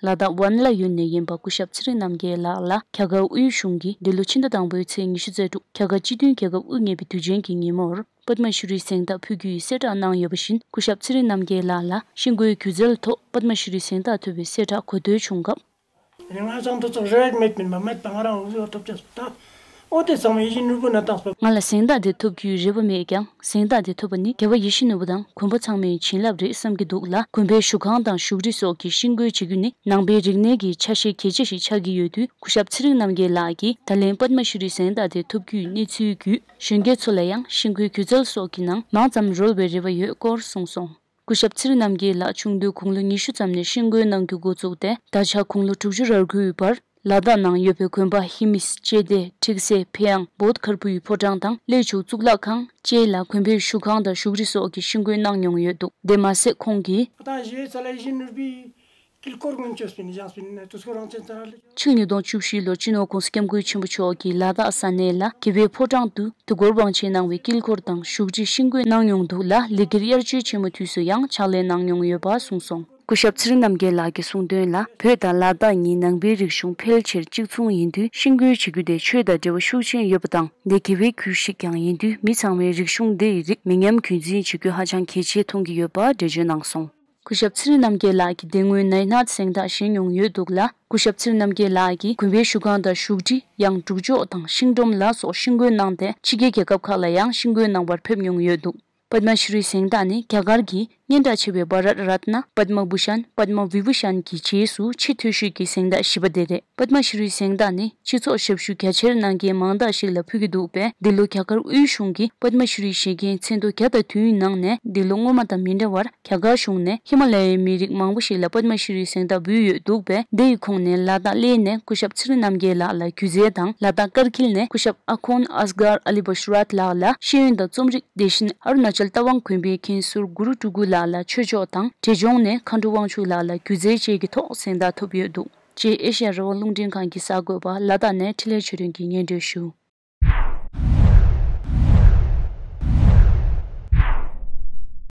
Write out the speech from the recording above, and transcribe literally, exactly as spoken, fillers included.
ལ་དྭགས་ཝན་ལ་ཡུན་ནས་ཡིན་པ་སྐུ་ཞབས་ཚེ་རིང་རྣམ་རྒྱལ་ལགས་ལ་རྒྱ་གར་དབུས་གཞུང་གིས་འདི་ལོ་ཕྱི་ཟླ་དང་པོའི་ཚེས་ཉི་ཤུ་རྩ་དྲུག་རྒྱ་གར་སྤྱི་མཐུན་རྒྱལ་ཁབ་དབུ་བརྙེས་པའི་དུས་ཆེན་གྱི་ཉིན་མོར་པདྨ་ཤྲི་རིའི་གཟེངས་རྟགས་ཕུལ་རྒྱུའི་གསལ་བསྒྲགས་གནང་ཡོད་པ་བཞིན། སྐུ་ཞབས་ཚེ་རིང་རྣམ་རྒྱལ་ལགས་ལ་ཤིང་བརྐོས་སྒྱུ་རྩལ་ཐོག་པདྨ་ཤྲི་རིའི་གཟེངས་རྟགས་ཐོབ་པའི་གསལ་བསྒྲགས་གོ་ཐོས་བྱུང་སྐབས། ང་ཚང་དུ་ཚོགས་རེ་རེ་མེད་མིན་མ་མེད་པ་ང་རང་འུ་ཟོ་ཐོབ་ཅེས་སུ་ད་འོ་དེ་ཚང་མ་ཡིད་བཞིན་ནོར་བུ་ན་བཏང་སོ། ང་ལ་གཟེངས་རྟགས་དེ་ཐོབ་རྒྱུའི་རེ་བ་མེད་ཀྱང་། གཟེངས་རྟགས་དེ་ཐོབ་པ་ནི་རྒྱལ་བ་ཡིད་བཞིན་ནོར་བུ་དང་དགོན་པ་ཚང་མའི་བྱིན་རླབས་རེད་བསམ་གྱི་འདུག་ལ། དགོན་པའི་བཞུགས་ཁང་དང་བཞུགས་ཁྲི་སོགས་ཀྱི་ཤིང་བརྐོས་བྱེད་རྒྱུ་ནི་ནང་པའི་རིག་གནས་ཀྱི་ཆ་ཤས་གལ་ཆེ་ཞིག་ཆགས་ཀྱི་ཡོད་དུས། སྐུ་ཞབས་ཚེ་རིང་རྣམ་རྒྱལ་ལགས་ཀྱིས་ད་ལན་པདྨ་ཤྲི་རིའི་གཟེངས་རྟགས་དེ་ཐོབ་རྒྱུའི་གནས་ཚུལ་བརྒྱུད། གཞོན་སྐྱེས་ཚོ་ལ་ཡང་ཤིང་བརྐོས་སྒྱུ་རྩལ་སོགས་ཀྱི་ནང་མང་ཙམ་རོལ་བའི་རེ་བ་ཡོད་སྐོར་གསུངས་སོང་། སྐུ་ཞབས་ཚེ་རིང་རྣམ་རྒྱལ་ལགས་ཆུང་དུས་དགུང་ལོ་ཉི་ཤུ་ཙམ་ནས་ཤིང་བརྐོས་གནང་རྒྱུ་འགོ་བཙུགས་ཏེ། ད་ཆ་དགུང་ལོ་དྲུག་ཅུ་རེ་དགུའི་བར་ལ་དྭགས་ནང་ཡོད་པའི་དགོན་པ་ཧེ་མིས། ལྕེ་བདེ། ཁྲིག་སེ། ཕེ་ཨང་། བོད་མཁར་བུའི་ཕོ་བྲང་དང་། གླེ་ཕྱུག་གཙུག་ལག་ཁང་བཅས་ལ་དགོན་པའི་བཞུགས་ཁང་དང་བཞུགས་ཁྲི་སོགས་ཀྱི་ཤིང་བརྐོས་གནང་མྱོང་ཡོད་འདུག་དེ་མ་ཟད་ཁོང་གིས། ད་ཞེས་ཚ་ལ་ཡིད་བཞིན་ནོར་བུའི་དཀྱིལ་འཁོར་མངོན་སྤྱོད་སྤེལ་ནས་བཞེངས་པའི་དུས་འཁོར་རང་བཙན་ཚ་ར་ལ། ཕྱི་ལོ་ཉིས་སྟོང་བཅུ་བཞི་ལོར་སྤྱི་ནོར་༧གོང་ས་༧སྐྱབས་མགོན་ཆེན་པོ་མཆོག་གིས་ལ་དྭགས་ས་གནས་ལ་དགེ་བའི་ཕོ་བྲང་དུ་དུས་འཁོར་དབང་ཆེན་གནང་བའི་དཀྱིལ་འཁོར་དང་བཞུགས་ཁྲི་ཤིང་བརྐོས་གནང་མྱོང་འདུག་ལ། ལས་འཁྱུར་དབྱར་ཆོས་ཆེན་མོ་དུས་སུ་ཡང་ཕྱག་ལས་གནང་མྱོང་ཡོད་པ་གསུངས་སོང་། སྐུ་ཞབས་ཚེ་རིང་རྣམ་རྒྱལ་ལགས་ཀྱིས་གསུངས་དོན་ལ། བོད་དང་ལ་དྭགས་གཉིས་ནང་པའི་རིག་གཞུང་ཕལ་ཆེར་གཅིག་མཚུངས་ཡིན་དུས། ཤིང་བརྐོས་བྱེད་རྒྱུ་དེ་ཆོས་དང་འབྲེལ་བ་ཤུགས་ཆེན་ཡོད་པ་དང་། འདི་དགེ་བའི་རྒྱུ་ཞིག་ཀྱང་ཡིན་དུས། མི་ཚང་མས་རིག་གཞུང་འདི་ཡི་རིགས་མི་ཉམས་རྒྱུན་འཛིན་བྱེད་རྒྱུ་ཧ་ཅང་གལ་ཆེ་མཐོང་གི་ཡོད་པ་འགྲེལ་བརྗོད་གནང་སོང་། སྐུ་ཞབས་ཚེ་རིང་རྣམ་རྒྱལ་ལགས་ཀྱིས་དེ་སྔོན་ནའི་ནཱཐ་གཟེངས་རྟགས་བཞེས་མྱོང་ཡོད་འདུག་ལ། སྐུ་ཞབས་ཚེ་རིང་རྣམ་རྒྱལ་ལགས་ཀྱིས་དགོན་པའི་བཞུགས་ཁང་དང་བཞུགས་ཁྲི། ཡང་སྒྲུབ་ཆོག་དང་ཤིང་སྒྲོམ་ལ་སོགས་ཤིང་བརྐོས་གནང་སྟེ། ཕྱི་རྒྱལ་རྒྱལ་ཁབ་ཁག་ལ་ཡང་ཤིང་བརྐོས་གནང་བར་ཕེབས་མྱོང་ཡོད་འདུག་པདྨ་ཤྲི་རིའི་གཟེངས་རྟགས་ནི་རྒྱ་གར་གྱི་སྙན་གྲགས་ཆེ་བའི་བྷ་རཏ་རཏ་ན། པདྨ་བྷུ་ཤན། པདྨ་བི་བྷུ་ཤན་གྱི་རྗེས་སུ་ཆེས་མཐོ་ཤོས་ཀྱི་གཟེངས་རྟགས་བཞི་པ་དེ་རེད། པདྨ་ཤྲི་རིའི་གཟེངས་རྟགས་ནི་སྤྱི་ཚོགས་ཞབས་ཞུ་རྒྱ་ཆེར་གནང་མཁན་མང་དག་ཞིག་ལ་ཕུལ་གྱི་འདུག་པས། འདི་ལོ་རྒྱ་གར་དབུས་གཞུང་གིས་པདྨ་ཤྲི་རི་བཞེས་མཁན་ཚེ་མདོ་བརྒྱ་དང་བདུན་ནང་ནས། འདི་ལོ་སྔོན་མ་དང་མི་འདྲ་བར་རྒྱ་གར་གཞུང་ནས་ཧི་མ་ལ་ཡའི་མི་རིགས་མང་པོ་ཞིག་ལ་པདྨ་ཤྲི་རིའི་གཟེངས་རྟགས་འབུལ་ཡོད་འདུག་པས། འདི་ཡི་ཁོངས་ནས་ལ་དྭགས་གླེ་ནས་སྐུ་ཞབས་ཚེ་རིང་རྣམ་རྒྱལ་ལགས་ལ་སྒྱུ་རྩལ་དང་། ལ་དྭགས་ཀར་གིལ་ནས་སྐུ་ཞབས་ཨ་ཁོན་ཨས་གྷར་ཨ་ལི་བ་ཤུ་རཱཐ་ལགས་ལ་ཤེས་ཡོན་དང་རྩོམ་རིག་དེ་བཞིན། ཨ་རུ་ན་ཅལ་རྟ་དབང་དགོན་པའི་མཁན་ཟུར་གུ་རུ་སྤྲུལ་སྐུ་ལགས་ལ་ཆོས་ཕྱོགས་དང་། འབྲས་ལྗོངས་ནས་མཁའ་འགྲོ་དབང་ཕྱུག་ལགས་ལ་སྒྱུ་རྩལ་བཅས་ཀྱི་ཐོག་གཟེངས་རྟགས་ཐོབ་ཡོད་འདུག་ཅེས་ཨེ་ཤ་ཡ་རང་དབང་རླུང་འཕྲིན་ཁང་གི་གསར་འགོད་པ་ལ་དྭགས་ནས་འཕྲིན་ལས་ཆོས་སྒྲོན་གྱིས་སྙན་སྒྲོན་ཞུ།